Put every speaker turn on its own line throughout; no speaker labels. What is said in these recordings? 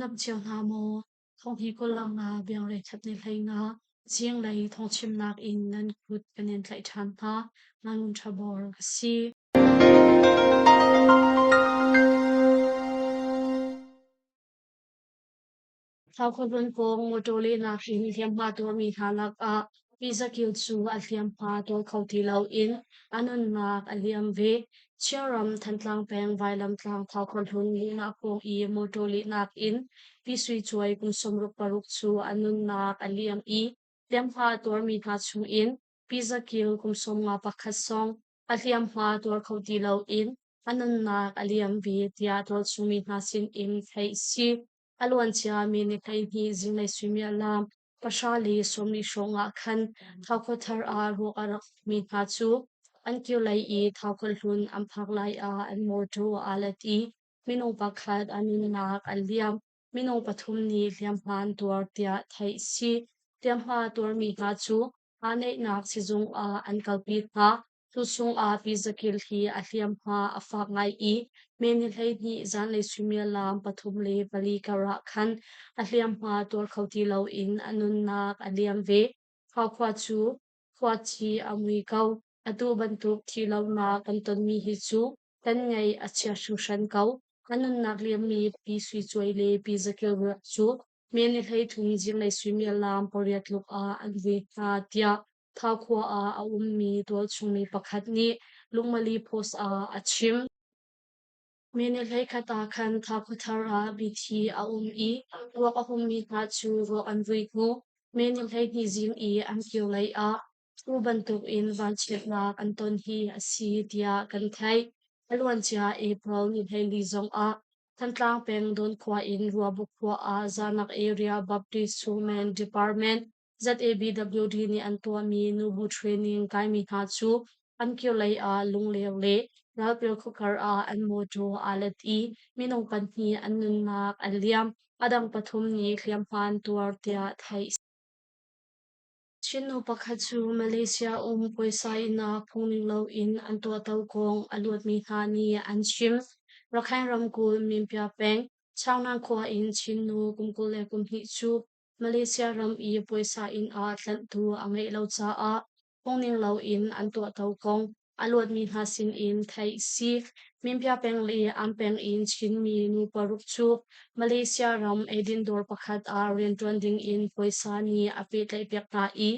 dam cio hna maw? Thawnghi kawllang ah biangrei khat ni hlei nga zinglei thawngchimnak in nan kut kan in tlaih ṭhan hna. Ngangun ṭha bor ka si. Thlaukhawhlun pawng mawṭaw lehnak in hliamhma tuarmi hna lakah Pi Za Kio cu a hliamhma tuar kho ti loin a nunnak a liam ve. Chinram Thantlang peng Vailamtlang Thlaukhawhlun lehnak pawng i mawṭaw lehnak in Pi Sui Cuai kum 66 cu a nunnak a liam i hliamhma a tuarmi hna chungin Pi Za Kio kum 51 zong a hliamhma tuar kho ti loin a nunnak a liam ve tiah tualchungmi hna sinin theih a si. A luancia mi ni 12 zinglei suimilam 10:40 hrawng ah khan Thau-khuathar ah ruak a rak mi hna cu an kirlei i Thau-khuahlun an phak lai ah an mawṭaw aa let i minung pakhat a nunnak a liam. Minung pathum nih hliamhma an tuar tiah theih a si. Hliamhma a tuarmi hna cu aa neihnak sizung ah an kalpi hna. Cu chungah Pi Za Kil hi a hliamhma a fak ngai i May ni 12 zanlei suimilam 3 le 4 kar ah khan a hliamhma tuar kho ti loin a nunnak a liam ve. Khua cu khuaci a mui ko. Atu bantuk thihlonak kan tonmi hi cu kan ngaih a chia hringhran ko. A nunnak liammi Pi Sui Cuai le Pi Za Kil ruak cu May ni 13 zinglei suimilam 8 tluk ah an vui hna tiah Thau khua ah a ummi tualchungmi pakhat nih Lungmali Post ah a chim. Mi ni 11 ah khan Thau khuathar ah mithi a um i ruak a hummi hna cu ruak an vui hnu. May ni 12 zing i an kir lei ah cu bantukin vanchiatnak an ton hi a si tiah kan theih. A luancia April ni 14 zongah Thantlang peng Dawn khua in Ruabuk khua ah Zanak Area Baptist Women Department ZABWD nih an tuahmi nubu training kaimi hna cu an kirlei ah Lungler le Ralpil khuakar ah an mawṭaw aa let i minung pahnih an nunnak an liam. A dang pathum nih hliamhma an tuar tiah theih a si. Chin nu pakhat cu Malaysia um puaisa innak phungning loin an tuahto kong a luatmi hna nih an chim. Rakhine ramkulh Minpia peng, Changnan khua in Chin nu kum 22 cu Malaysia ram i puaisa inn ah tlanhtu a ngeih lo caah phungning loin an tuahto kong a luatmi hna sinin theih a si. Minpia peng le An peng in Chinmi nu paruk cu Malaysia ram eidin dawr pakhat ah rianṭuan dingin puaisa nih a pehtlaihpiak hna i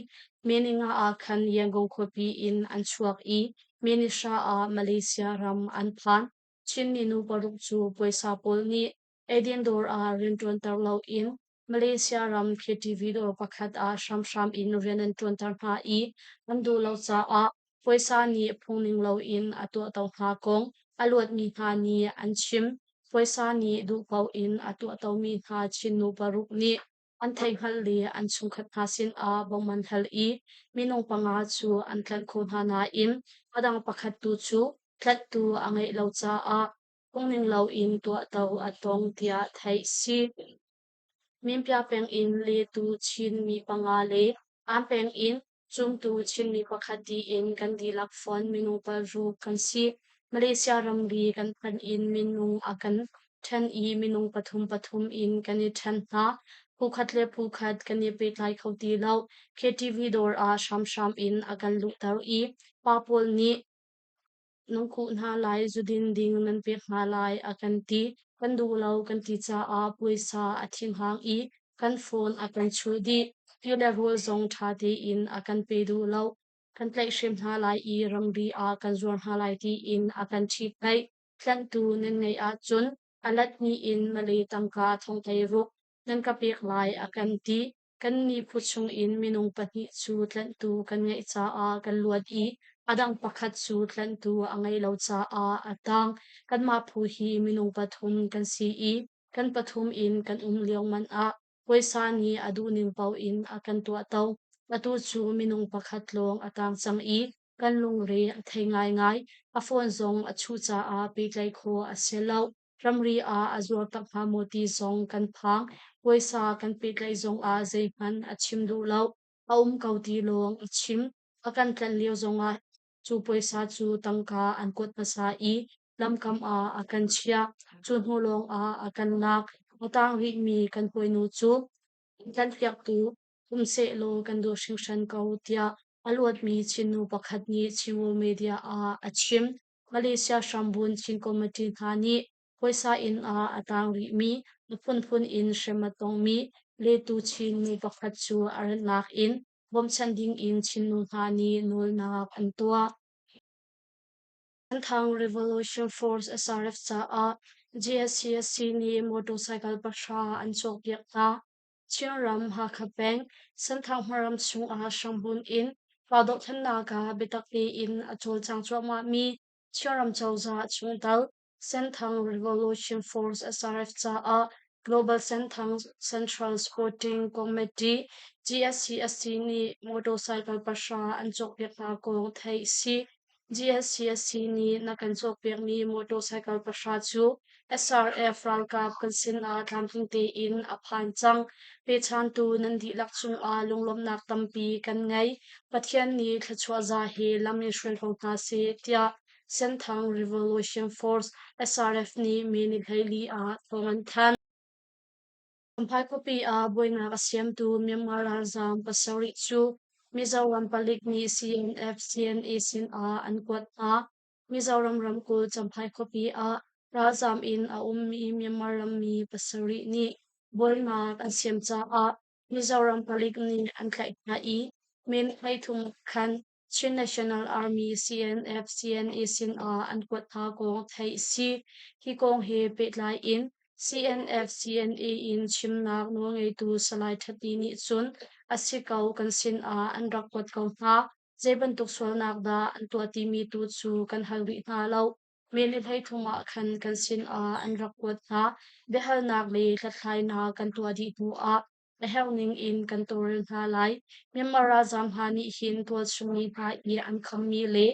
May ni nga ah khan Yangon khuapi in an chuak i May ni hra ah Malaysia ram an phan. Chinmi nu paruk cu puaisa pawl nih eidin dawr ah rianṭuanter loin Malaysia ram KTV dawr pakhat ah hramhram in rian an ṭuanter hna i an duh lo caah puaisa nih phungning loin a tuahto hna kong a luatmi hna nih an chim. Puaisa nih duh paoh in a tuahtomi hna Chin nu paruk nih an theihhngalh le an chungkhat hna sinah bawmh an hal i minung panga cu an tlanh khawh hna nain a dang pakhat tu cu tlanhtu a ngeih lo caah phungning loin tuahto a tong tiah theih a si. Minpia peng in Letu Chinmi panga le An peng in Cumtu Chinmi pakhat tiin kan dihlak fonh minung paruk kan si. Malaysia ramri kan phanh in minung a kan ṭhen i minung pathum pathum in kan i ṭhen hna. Phu khat le phu khat kan i pehtlai kho ti lo. KTV dawr ah hramhram in a kan luhter i pa pawl nih Nan khuh hna lai, zudin ding nan pek hna lai, a kan ti. Kan duh lo kan ti caah puaisa a thinghang i kan phone a kan chuh dih. Ti le rawl zong ṭha tein a kan pe duh lo. Kan tlaihhrem hna lai i ramri ah kan zuar hna lai tiin a kan ṭhihphaih. Tlanhtu nan ngeih ahcun a lat hnih in Malay tangka thong ruk nan ka pek lai a kan ti. Kannih phu chungin minung pahnih cu tlanhtu kan ngeih caah kan luat i a dang pakhat cu tlanhtu a ngeih lo caah a tang. Kanmah phu hi minung pathum kan si i kan pathum in kan um lioman ah puaisa nih a duhning paoh in a kan tuahto. Atu cu minung pakhat lawng a tang cang i kan lungre a thei ngaingai. A phone zong a chuh caah pehtlaih khawh a si lo. Ramri ah a zuar tak hnga maw ti zong kan phang. Puaisa kan pehtlaih zongah zeihmanh a chim duh lo. A um ko ti lawng a chim. A kan tlanh lio zongah cu puaisa cu tangka an kuat hmasa i lamkam ah a kan chiah. Cu hnu lawngah a kan lak. A tang rihmi kan hawinu cu tlanhpiaktu um sehlaw kan duh hringhran ko tiah a luatmi Chin nu pakhat nih Chinwo Media ah a chim. Malaysia hrambun Chin Committee hna nih puaisa inn ah a tang rihmi, a phunphun in hrem a tongmi Letu Chin nu pakhat cu a rannak in bawmchan ding in Chin nu hna nih nawlnak an tuah. Thang Revolution Force SRF caah GSCSC nih motorcycle pahra an cawkpiak hna. Chinram Hakha peng Senthang hmaram chungah hrambunh in raldohthlennak ah biatak tein a cawlcang cuahmahmi Chinram cozah chungtel Senthang Revolution Force SRF caah Global Senthang Central Supporting Committee GSCSC nih motorcycle pahra an cawkpiak hna kong theih a si. GSCSC nih na kan cawkpiakmi motorcycle pahra cu SRF ralkap kan sinah tlamtling tein a phan cang. Pechantu nan dihlak cungah lunglawmhnak tampi kan ngei. Pathian nih thluachuah za he lam in hruai ko hna seh, tiah Senthang Revolution Force SRF nih May ni 14 ah thawng an thanh. Champhai khuapi ah buainak a siamtu Myanmar ralzaam pasarih cu Mizoram palik nih CNF-CNA sinah an kuat hna. Mizoram ramkulh Champhai khuapi ah ralzaam in a ummi Myanmar rammi pasarih nih buainak an siam caah Mizoram palik nih an tlaih hna i min 13 khan Chin National Army CNF-CNA sinah an kuat hna kong theih a si. Hi kong he pehtlai in CNF-CNA in chimnak nawlngeitu Salai Ṭhati nih cun a si ko kan sinah an rak kuat ko hna. Zei bantuk sualnak dah an tuah timi tu cu kan hal rih hna lo. May ni 13 ah khan kan sinah an rak kuat hna. Biahalnak le hlathlainak kan tuah dih hnu ah a herh ning in kan tawlrel hna lai. Myanmar ralzaam hna nih hin tualchung mi hna i an khammi le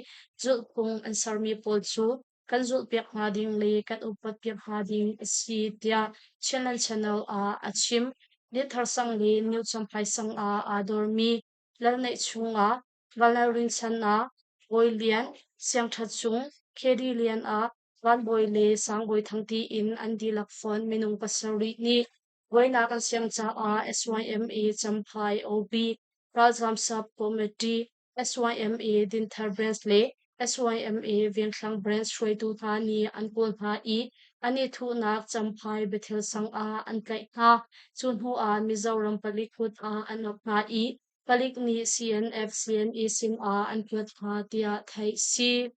zulhphung an sermi pawl cu kan zulhpiak hna ding le kan upatpiak hna ding a si tiah Chinland Channel ah a chim. Lithar sang le New Champhai sang ah aa dormi Lalneih chungah Vanlalrin chan ah Bawi Lian, Siang Ṭha Cung, KD Lian ah Van Bawi le Sang Bawi Thang tiin an dihlak fonh minung pasarih nih Buainak an siam caah SYMA Champhai OB, Ralzaam Sub Committee, SYMA Dinthar Branch le SYMA Vengthlang Branch hruaitu hna nih an kawl hna i an i thuhnak Champhai Bethel sang ah an tlaih hna. Cu hnu ah Mizoram palik kut ah an ap hna i palik nih CNF CNE sin ah an kuat hna tiah theih si.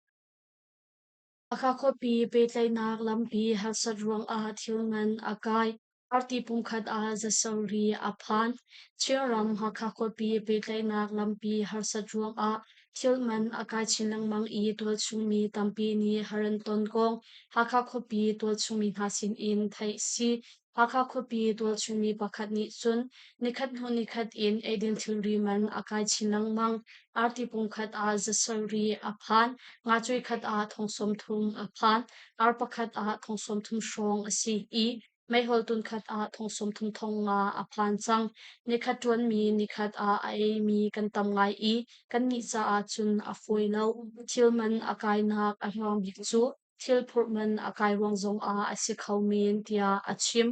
Hakha khuapi pehtlaihnak lampi harsat ruangah thil ngan a kai. Arti pumkhat ah zasarih a phan. Chinram Hakha khuapi pehtlaihnak lampi harsat ruangah thil man a kai chin lengmang i tualchung mi tampi nih har an ton kong Hakha khuapi tualchung mi hna sinin theih a si. Hakha khuapi tualchung mi pakhat nih cun nikhat hnu nikhat in eidin thilri man a kai chin lengmang. Arti pumkhat ah zasarih a phan. Ngacuai khat ah thong 30 a phan. Ar pakhat ah thong 30 hrawng a si i meihol tun khat ah thong 30 thong nga a phan cang. Nikhat ṭuanmi nikhat ah a eimi kan tam ngai i kannih caah cun a fawi lo. Thil man a kainak a hluang bik cu thil phurh man a kai ruang zongah a si kho men tiah a chim.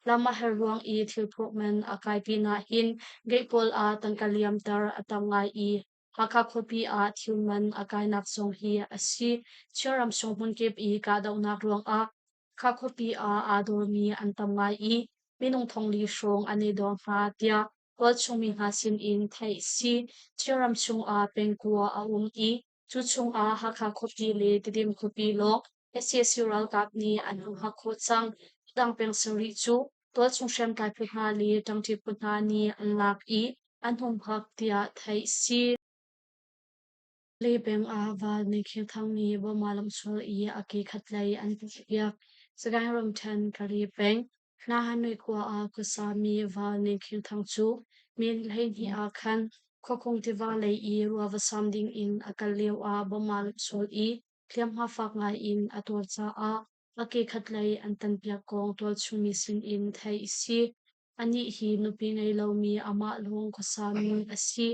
Lam a her ruang i thil phurh man a kai pinah hin gate pawl ah tangka liamter a tam ngai i Hakha khuapi ah thil man a kainak zong hi a si. Chinram chung hmunkip i kahdohnak ruangah Hakha khuapi ah aa dawrmi an tam ngai i minung thongli hrawng an i dawr hna tiah tualchung mi hna sinin theih a si. Chinram chungah pengkua a um i cu chungah Hakha khuapi le Tedim khuapi lawng sac ralkap nih an humhak khawh cang. Dang peng sarih cu tualchung hriamtlai phu hna le ṭangṭi phu hna nih an lak i an humhak tiah theih a si. Le peng ah val Nikhil Thang nih Burma lamsual i a ke khatlei an piak. Sagaing ramṭhen Kari peng Nahanui khua ah khuasami val Nikhil Thang cu min 12 ah khan Khuakung tiva lei i rua va sam ding in a kal lio ah Burma lamsual i hliamhma fak ngai in a tuar caah a ke khatlei an tanpiak kong tualchungmi sinin theih a si. Anih hi nupi ngei lomi amah lawng khuasami a si.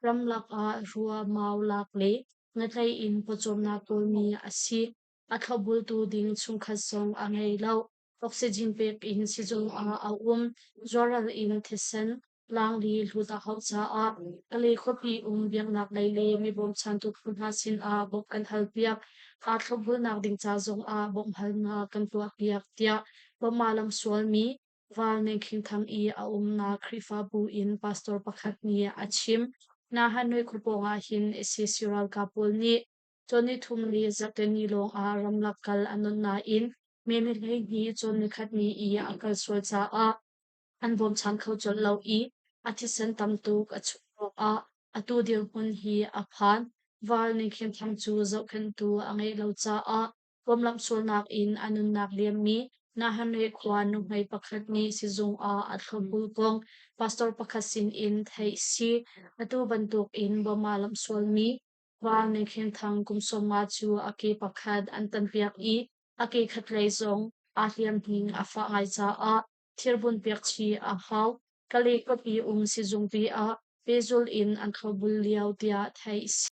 Ramlak ah rua mau lak le ngatlei in pawcawmnak kawlmi a si. A thlopbultu ding chungkhat zong a ngei lo. Oxygen pek in sizung ah a um. Zuaral in thisen Langli hlut a hauh caah Kalay khuapi um biaknak lei le mi bawmchantu phu hna sinah bawmh kan halpiak. Aa thlopbulnak ding ca zongah bawmhhalnak kan tuahpiak tiah Burma lamsualmi Val Nengkhing Thang i a umnak Khrihfabu in pastor pakhat nih a chim. Nahanoi khua pawng ah hin sac ralkap pawl nih cawn nithum le zarhteni lawng ah ramlak kal an onh nain May ni 12 cawn nikhat ni i a kal sual caah an bawmchan kho colh lo i a thisen tam tuk a chuah ruangah atu dirhmun hi a phan. Val Ningkhin Thang cu zohkhenhtu a ngeih lo caah Bawmlamh sualnak in a nunnak liammi Nahanre khua nuhmei pakhat nih sizung ah a thlopbul kong pastor pakhat sinin theih si. Atu bantuk in Burma lamhsualmi Val Ningkhin Thang kum 50 cu a ke pakhat an tanpiak i a ke khatlei zong aa hliam hning a fah ngai caah thirbun piak chih a hau. Kalay khuapi um sizungpi ah pehzul in an thlopbul lio tiah theih a si.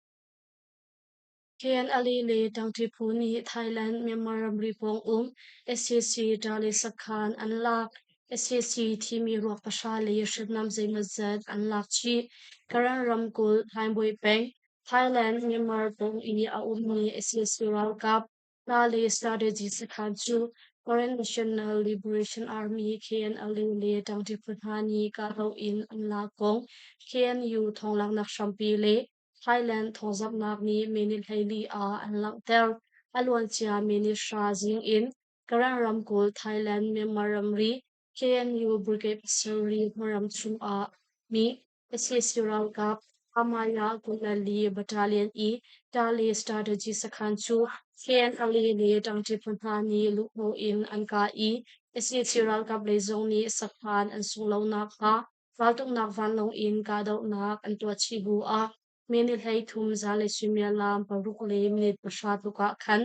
KNLA le Ṭangṭi phu nih Thailand Myanmar ramri pawng um sac ṭale sakhan an lak. Sac thimi ruak pahra le hriamnam zeimawzat an lak chih. Karen ramkulh Hlaingbuai peng Thailand Myanmar pawng i a ummi sac ralkap hna le strategy sakhan cu Karen National Liberation Army KNLA le ṭangṭi phu hna nih kahdoh in an lak kong KNU thawnglaknak hrampi le Thailand thawngzamhnak nih minute 14 ah an langhter. A luancia minute 10 zing in Karen ramkulh Thailand Myanmar ramri KNU Brigade pasarih hmaram chungah mi sac ralkap Amaya 24 Battalion i Tali Strategy sakhan cu KNLA le ṭangṭi phu hna nih luhhnawh in an kah i sac ralkap lei zong nih sakhan an sungh lonak hnga Raltuknak vanlawng in kahdohnak an tuah chih hnu ah minute 33 zanlei suimilam 6 le minute 10 tluk ah khan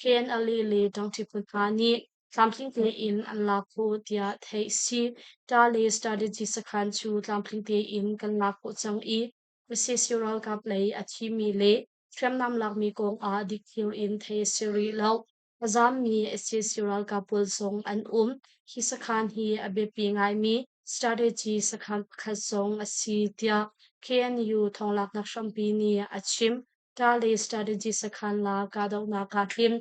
KNLA le ṭangṭi phu hna nih tlamtling tein an lak khawh tiah theih a si. Ṭa le strategy sakhan cu tlamtling tein kan lak khawh cang i sac ralkap lei a thimi le hriamnam lakmi kong ah dikthlir in theih a si rih lo. A zaammi sac ralkap pawl zong an um. Hi sakhan hi a biapi ngaimi strategy sakhan pakhat zong a si tiah KNU thawnglaknak hrampi nih a chim. Ṭa le strategy sakhan la kahdohnak ah hin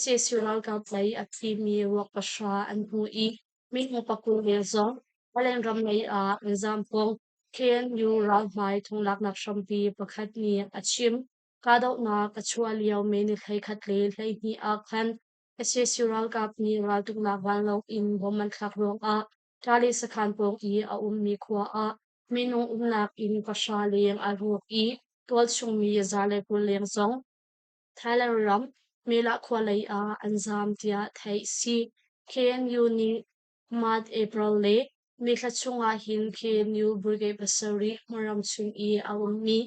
sac ralkap lei a thimi ruak 0 an hmu i minung 20 leng zong Thailand ram lei ah an zaam kong KNU ralhmai thawnglaknak hrampi pakhat nih a chim. Kahdohnak a chuah lio May ni 11 le 12 ah khan sac ralkap nih raltuknak vanlawng in bom an thlak ruangah Ṭale sakhan pawng i a ummi khua ah minung umnak inn 0 leng a rawk i tualchung mi 120 leng zong Thailand ram Mela khua lei ah an zaam tiah theih a si. KNU nih March, April le May thla chungah hin KNU Brigade 7 hmunram chung i a ummi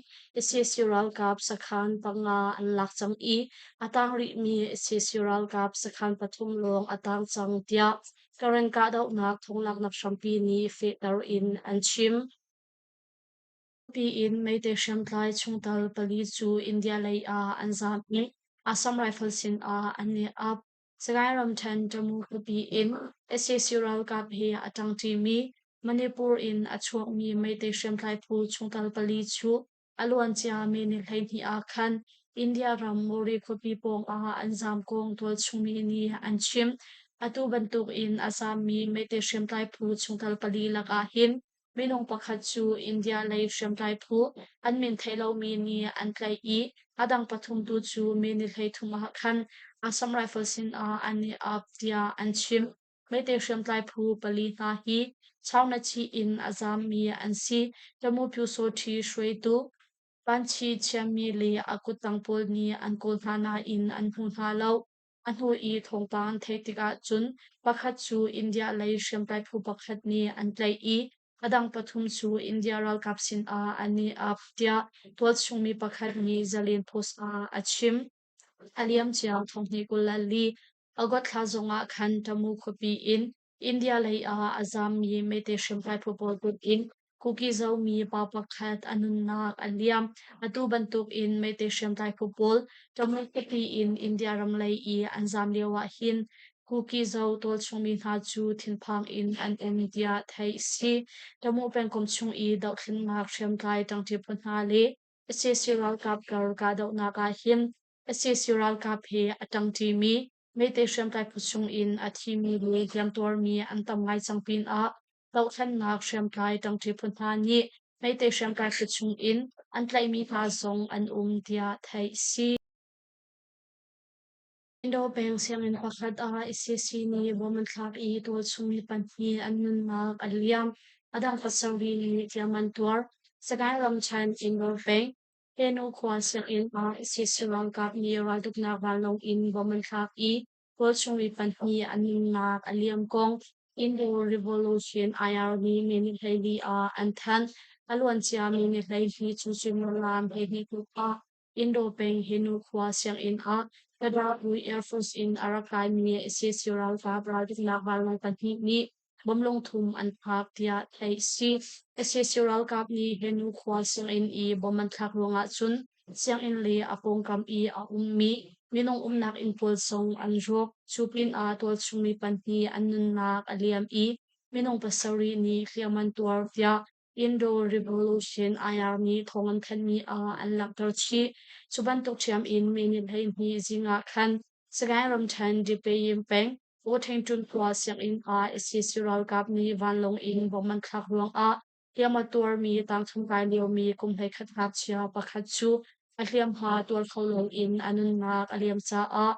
sac ralkap sakhan 5 an lak cang i a tang rihmi sac ralkap sakhan 3 lawng a tang cang tiah Karen kahdohnak thonglaknak hrampi nih fehter in an chim. Piin Meitei hriamtlai chungtel 4 cu India lei ah an zaam i Assam Rifle sinah an i ap. Sagaing ramṭhen Tamu khuapi in sac ralkap he a ṭangṭimi Manipur in a chuakmi Meitei hriamtlai phu chungtel 4 cu a luancia May ni 12 ah khan India ram Mori khuapi pawngah an zaam kong tualchungmi nih an chim. Atu bantukin a zaammi Meitei hriamtlai phu chungtel 4 lakah hin minung pakhat cu India lei hriamtlai phu an min theih lomi nih an tlaih i a dang 3 tu cu May ni 33 ah khan Assam Rifle sinah an i ap tiah an chim. Meitei hriamtlai phu 4 hna hi Chaunachih in a zaammi an si. Tamu Pyusawṭhi hruaitu Panchi Chiami le a kuttang pawl nih an kawl hna nain an hmu hna lo. A hnu i thawngpang an theih tikah cun pakhat cu India lei hriamtlai phu pakhat nih an tlaih i a dang 3 cu India ralkap sinah an i ap tiah tualchung mi pakhat nih Zalen Post ah a chim. A liamcia 2024 August thla zongah khan Tamu khuapi in India lei ah a zaammi Meitei hriamtlai phu pawl kut in Kuki Zomi pa pakhat a nunnak a liam. Atu bantukin Meitei hriamtlai phu pawl Tamu khuapi in India ram lei i an zaam lio ah hin. Kuki-Zo tualchungmi hna cu thinphang in an um tiah theih a si. Tamu pengkomh chung i dohthlennak hriamtlai ṭangṭi phu hna le sac ralkap kar kahdohnak ah hin sac ralkap he a ṭangṭimi Meitei hriamtlai phu chung in a thimi le hliamtuarmi an tam ngai cang pinah dohthlennak hriamtlai ṭangṭi phu hna nih Meitei hriamtlai phu chung in an tlaihmi hna zong an um tiah theih a si. Indo peng sianginn pakhat ah sac nih bom an thlak i tualchung mi pahnih an nunnak a liam. A dang pasarih nih hliam an tuar. Sagaing ramṭhen Indo peng Henu khua sianginn ah sac ralkap nih raltuknak vanlawng in bom an thlak i tualchung mi pahnih an nunnak a liam kong Indo Revolution IR nih minute 14 ah an thanh. A luancia minute 12 cu suimilam 12 tluk ah Indo peng Henu khua sianginn ah Kadabu Air Force in a rak kaimi sac ralkap raltuknak vanlawng pahnih nih bom lungthum an phak tiah theih a si. Sac ralkap nih Henu khua sianginn i bom an thlak ruangah cun sianginn le a pawngkam i a ummi minung umnak inn pawl zong an rawk. Cu pinah tualchung mi pahnih an nunnak a liam i minung pasarih nih hliam an tuar tiah Indo Revolution IR nih thawng an thanhmi ah an langhter chih. Cu bantuk ṭhiam in minute 12 zing ah khan Sagaing ramṭhen Dipayim peng Washington khua sianginn ah sac ralkap nih vanlawng in bom an thlak ruangah hliam a tuarmi tangthum kai liomi kum 11 ngakchia pakhat cu a hliamhma tuar kho loin a nunnak a liam caah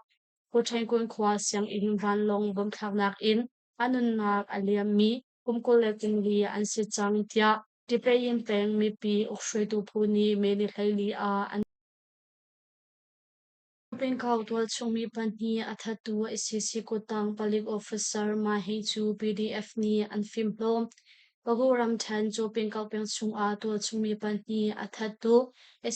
Washington khua sianginn vanlawng bom thlaknak in a nunnak a liammi kum 24 an si cang tiah Tipayin peng mipi ukhruaitu phu nih May ni 14 ah an Pengkau tualchung mi pahnih a thattu sac kuttang palik officer Mahe cu PDF nih an fimhlawm. Pagu ramṭhen Cawpengkau peng chungah tualchung mi pahnih a thattu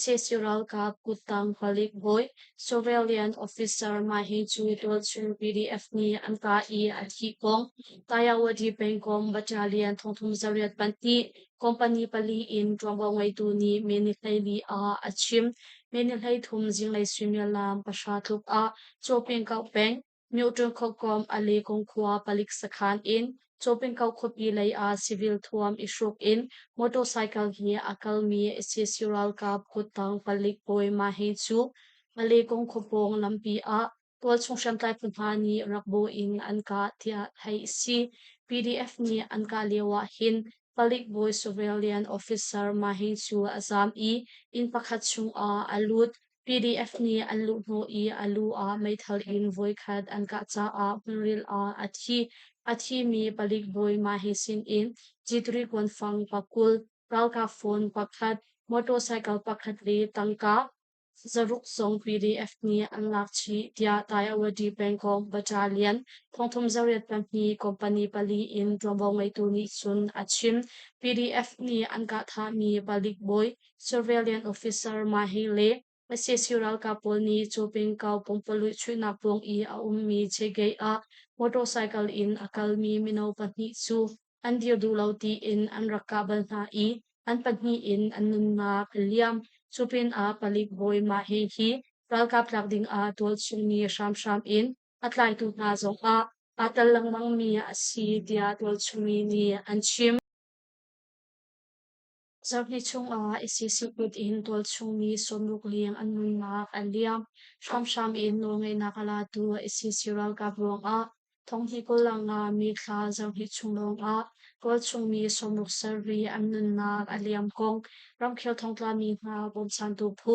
sac ralkap kuttang palik bawi Surveillance officer Mahe cu tualchung PDF nih an kah i a thih kong Tayawadi pengkomh battalion 38 company pali in ṭuanvo ngeitu nih May ni 14 ah a chim. May ni 33 zinglei suimilam 9 tluk ah Cawpengkauh peng Myoṭun khuakomh Alekung khua palik sakhan in Cawpengkauh khuapi lei ah civil thuam i hruk in motorcycle he a kalmi sac ralkap kuttang palik bawi Mahe cu Alekung khuapawng lampi ah tualchung hriamtlai phu hna nih rak bawh in an kah tiah theih a si. PDF nih an kah lio ah hin palik bawi civilian officer Mahe cu a zaam i inn pakhat chungah a lut. PDF nih an luhhnawh i a lu ah meithal in voikhat an kah caah hmunril ah a thi. A thimi palik bawi Mahe sinin G3 kuanfang pakul, ralkap phone pakhat, motorcycle pakhat le tangka zaruk zong PDF nih an lak chih tiah Tayawadi pengkomh battalion 32 company pali in ṭuanvo ngeitu nih cun a chim. PDF nih an kah thahmi palik bawi surveillance officer Mahi le sac ralkap pawl nih Cawpingkau pumpululh chuihnak pawng i a ummi Chegate ah motorcycle in a kalmi mino pahnih cu an dir duh lo tiin an rak kah bal hna i an pahnih in an nunnak a liam. Cu pinah palik bawi Mahe hi ralkap tlak dingah tualchungmi hramhram in a tlaitu hna zongah aa tel lengmangmi a si tiah tualchungmi nih an chim. Zarhni chungah sac kut in tualchungmi 60 leng an nunnak an liam. Hramhram in nawlngeihnak a latu sac ralkap ruangah thonghnih 25 mi thla zarhhnih chung lawngah tualchungmi 67 an nunnak a liam kong ramkhel thongtlami hna bawmchantu phu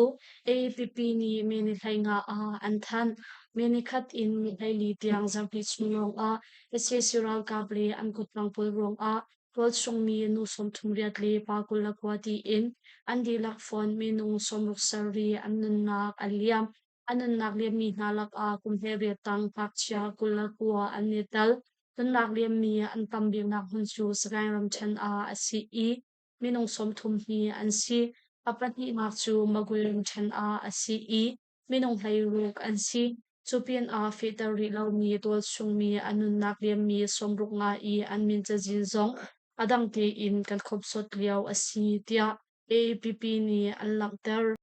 AAPP nih May ni 15 ah an thanh. May ni khat in ni 14 tiang zarhhnih chung lawngah sac ralkap le an kuttang pawl ruangah Tualchungmi nu 38 le pa 29 tiin an dihlak fonh minung 67 an nunnak a liam. A nunnak liammi hna lakah kum 18 tang ngakchia 29 an i tel. Nunnak liammi an tam biknak hmun cu Sagaing ramṭhen ah a si i minung 30 hi an si. A pahnihnak cu Magwe ramṭhen ah a si i minung 16 an si. Cu pinah fehter rih lomi tualchungmi a nunnak liammi 65 i an min cazin zong a dang tein kan khawmhsawt lio a si, tiah AAPP nih an langhter.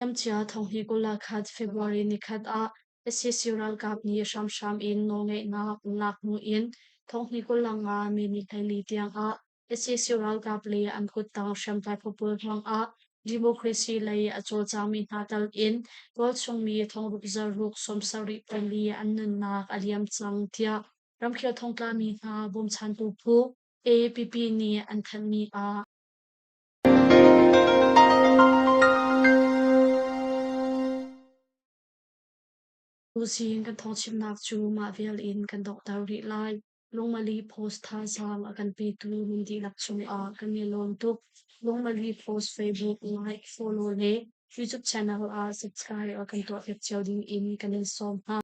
Niamcia 2021 February nikhat ah. Sac ralkap nih hramhram in nawlngeihnak an lak hnu in thonghnih 25 minute 14 tiangah sac ralkap le an kuttang hriamtlai phu pawl ruangah democracy lei a cawlcangmi hna tal in tualchung mi thongruk zaruk 74 an nunnak a liam cang tiah ramkhel thongtlami hna bawmchantu phu AAPP nih an thanhmi ah. Tuzing kan thawngchimnak cu mah vial in kan donghter rih lai. Lungmali Post thazaang a kan petu nan dihlak cungah kan i lawm tuk. Lungmali Post Facebook like, follow le YouTube channel ah subscribe a kan tuahpiak cio ding in kan in sawm hna.